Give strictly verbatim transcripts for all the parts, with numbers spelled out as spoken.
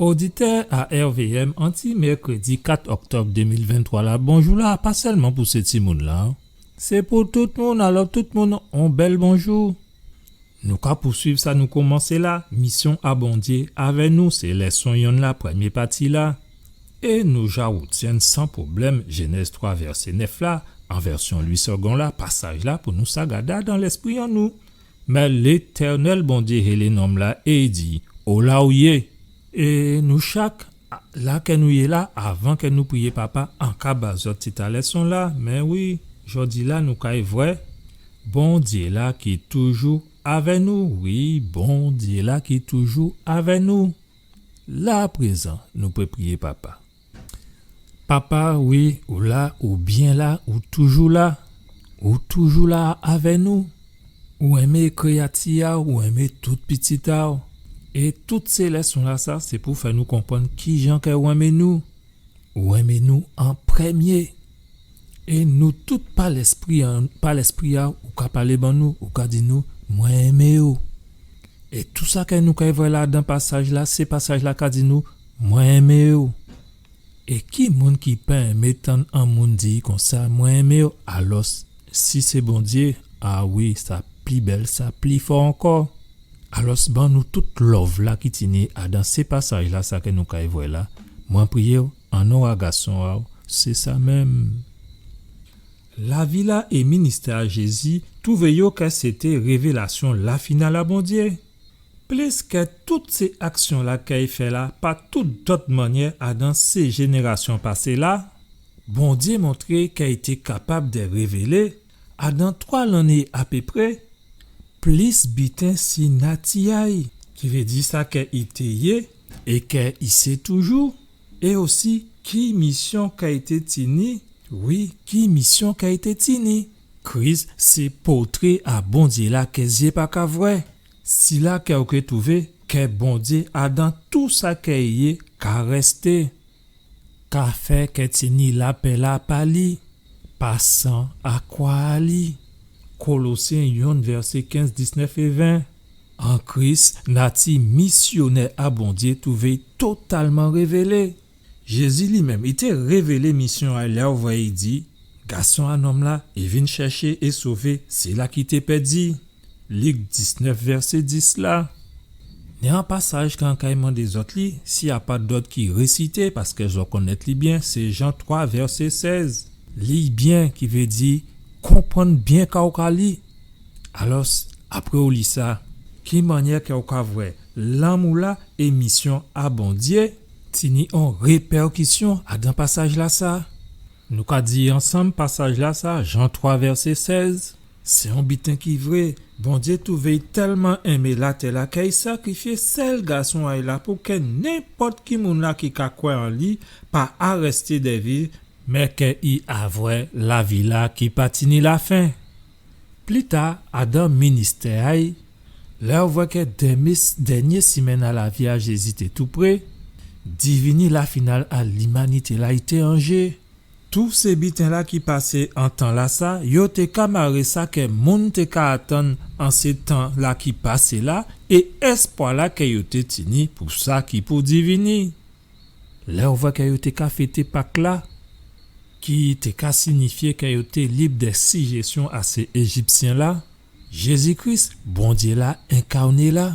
Oditè a R V M, an ti mèkrédi kat òktòb dé mil venntwa la, bonjou-la pa sèlman pou sé timoun-la. Sé pou tout moun, alò tout moun, on bèl bonjou. Nou ka pouswiv sa nou komansé la, Misyon a Bondyé avè nou, sé lèson yonn la, prèmyé pati-la. É nou ja rètyenn san pwoblèm Jénèz twa vèsé nèf la, an vèsyon Louis Segond la, pasaj-la pou nou sa gadé adan lèspri an nou. Mé Létènèl Bondyé hélé nonm-la é i di, ola ou yé? É nou chak, la kè nou yé la, avan kè nou priyé Papa, an ka ba zòt tit a lèson-la, mé wi, jòdi-la nou kay vwè Bondyé-la ki toujou avè nou, wi, Bondyé-la ki toujou avè nou. La aprézan, nou pé priyé Papa. Papa, wi, ou la, ou byen la, ou toujou la. Ou toujou la avè nou. Ou enmé kréyati a'w, ou enmé tout pitit a'w. É tout sé lèson-lasa, sé pou fè nou konprann kijan kè ou enmé nou. Ou enmé nou an prèmyé. É nou tout pa Lèspri an, pa Lèspri a'w, ou ka palé ban nou, ou ka di nou, mwen enmé'w. É tou sa kè nou kay vwè la adan pasaj-la, sé pasaj-la ka di nou, mwen enmé'w. É ki moun ki pa enmé tann on moun di'y konsa, mwen enmé'w? Alòs, si sé Bondyé, a wi, sa pli bèl, sa pli fò ankò. Alòs, ban nou tout love-la ki tini adan sé pasaj-lasa kè nou kay vwè la. Mwen priyé'w, an non a Gason a'w, sé sa menm. Lavi-la é ministè a Jézi twouvé yo kè sété révélasyon lafinal a Bondyé. Plis kè tout sé aksyon-la kè i fè la pa tout dòt mannyè adan sé jénérasyon pasé la, Bondyé montré kè i té kapab dè révélé, adan twa lanné apéprè, plis biten si nati a'y, ki vé di sa kè i té yé é kè i sé toujou, é osi ki misyon kè i té tini, wi, ki misyon kè i té tini. Kris sé pòtré a Bondyé-la kè zyé pa ka vwè. Sila kè ou ké twouvé kè Bondyé adan tou sa kè i yé ka rèsté, ka fè kè tini lapè-la pa li, pa san a kwa a li. Kolosyen yonn, vèsé kenz, diznèf é ven. An Kris, nati misyonè a Bondyé twouvé totalman révélé. Jézi li menm, i té révélé misyon a'y lè ou vwè i di, Gason a nonm-la, i vin chèché é sové sila ki té pèdi. Lik diznèf, vèsé dis la. Ni on pasaj k'an kay mandé zòt li, si a pa dòt ki résité, paskè zòt konnèt li byen, sé Jan twa, vèsé sèz. Li byen, ki vé di, konprann byen ka ou ka li. Alòs, apré ou li sa, ki mannyè kè ou ka vwè lanmou-la é misyon a Bondyé tini on répèkisyon adan pasaj-lasa? Nou ka di ansanm pasaj-lasa, Jan twa, vèsé sèz. Sé on biten ki vré. Bondyé twouvé i tèlman enmé latè-la kè i sakrifyé sèl Gason a'y la pou kè nenpòt ki moun-la ki ka kwè an li pa arèsté dè viv, mé kè i avwè lavi-la ki pa tini lafen. Pli ta, adan ministè a'y, lè ou vwè kè dèmyé, dènyé simenn a lavi a Jézi té tou pré, divini lafinal a limanité-la i té an jé. Tou sé biten-la ki pasé an tan-lasa, yo té ka maré sa kè moun té ka atann an sé tan-la ki pasé la, é èspwa-la kè yo té tini pou sa ki pou divini. Lè ou vwè kè yo té ka fété Pak-la, ki té ka sinifyé kè yo té lib dè sijésyon a sé Éjipsyen-la, Jézi Kris, Bondyé-la enkarné la,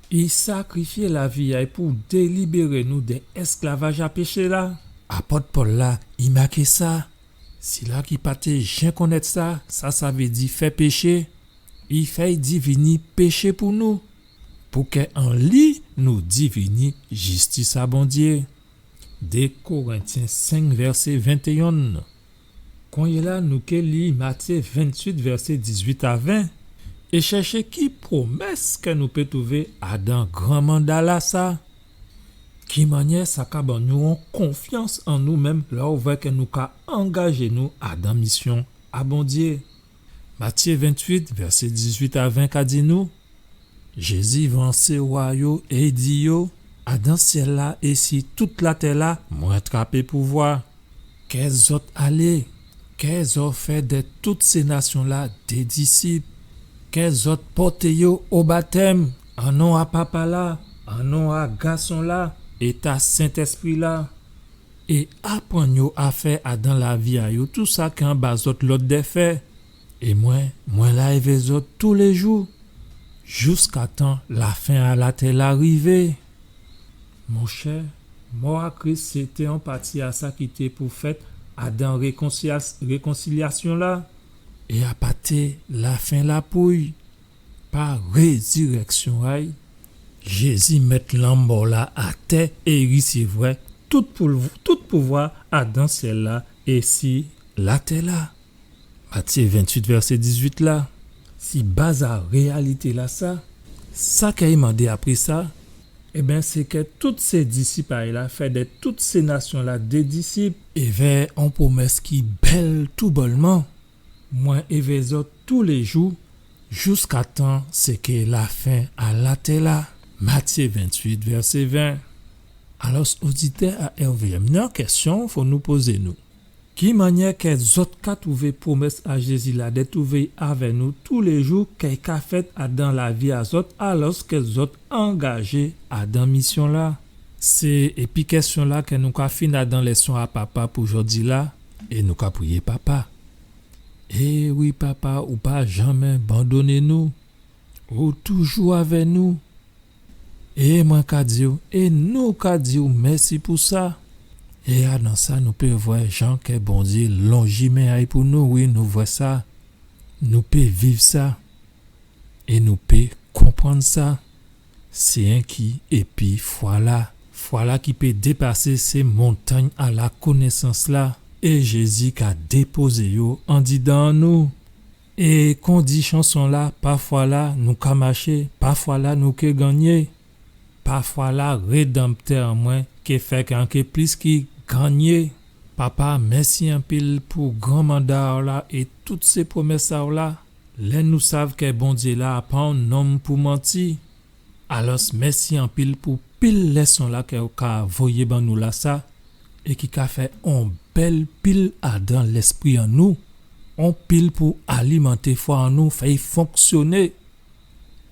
i sakrifyé lavi a'y pou délibéré nou dè èsklavaj a péché-la. Apòt Pòl la, i maké sa, sila ki pa té jen konnèt sa, sa sa vé di fè péché, i fè'y divini péché pou nou, pou kè an li nou divini jistis a Bondyé. Dé Korentyen senk, vèsé ventéyen. Konyéla, nou ké li Matyé ventuit, vèsé dizuit a ven, é chèché ki pwomès kè nou pé twouvé adan gran manda-lasa. Ki mannyè sa ka ban nou on konfyans an nou menm lè ou vwè kè nou ka angajé nou adan misyon a Bondyé? Matyé ventuit, vèsé dizuit a ven ka di nou, Jézi vansé wa yo é i di yo, adan syèl-la é si tout latè-la, mwen trapé pouvwa. Kè zòt alé, kè zòt fè dè tout sé nasyon-la dé disip, kè zòt pòté yo o batèm, an non a Papa-la, an non a Gason-la, é ta Sentèspri-la, é aprann yo a fè adan lavi a yo tou sa ki an ba zòt lòd dè fè. É mwen, mwen la évè zòt toulé jou, jouskatan lafen a latè-la rivé. Monchè, mò a Kris sé té on pati a sa ki té pou fèt adan rékonsilyas-, rékonsilyasyon-la, é a pa té lafen lapouy. Pa rézirèksyon a'y, Jézi mèt lanmò-la atè é i risivwè tout pou-, tout pouvwa adan syèl-la é si latè-la. Matyé venntuit, vèsé dizuit la. Si baz a réyalité-lasa, sa kè i mandé apré sa, ében, sé kè tout sé disip a'y la fè dè tout sé nasyon-la dé disip. Évè on pwomès ki bèl toubòlman. Mwen évè zòt toulé jou, jouskatan sé kè lafen a latè-la. Matyé venntuit, vèsé ven. Alòs, oditè a R V M, ni on kèsyon fò nou pozé nou. Ki mannyè kè zòt ka twouvé pwomès a Jézi-la dè twouvé avè nou toulé jou, kè i ka fèt adan lavi a zòt, alòskè zòt angajé adan misyon-la? Sé épi kèsyon-la kè nou ka fin adan lèson a papa pou jòdi-la, é nou ka priyé papa. É wi, Papa, ou pa janmé bandoné nou. Ou toujou avè nou. É mwen ka di'w, é nou ka di'w mèsi pou sa. É adan sa, nou pé vwè jan kè Bondyé lonji men a'y pou nou, wi, nou vwè sa. Nou pé viv sa. É nou pé konprann sa. Sé enki épi fwa-la. Fwa-la ki pé dépasé sé montangn a lakonésans-la. É Jézi ka dépozé yo andidan an nou. É kon di chanson-la, pa fwa-la nou ka maché, pa fwa-la nou ké gannyé. Pa fwa-la, Rédanmtè an mwen ké fè kè an ké plis ki gannyé. Papa, mèsi anpil pou gran manda a'w la é tout sé pwomès a'w la. Lè nou sav kè Bondyé-la a pa on nonm pou manti. Alòs, mèsi anpil pou pil lèson-la kè ou ka voyé ban nou lasa, é ki ka fè on bèl pil adan lèspri an nou, on pil pou alimanté fwa an nou, fè'y fonksyoné.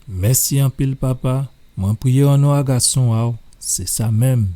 Mèsi anpil, Papa. Mwen priyé an non a gason a'w, sé sa menm.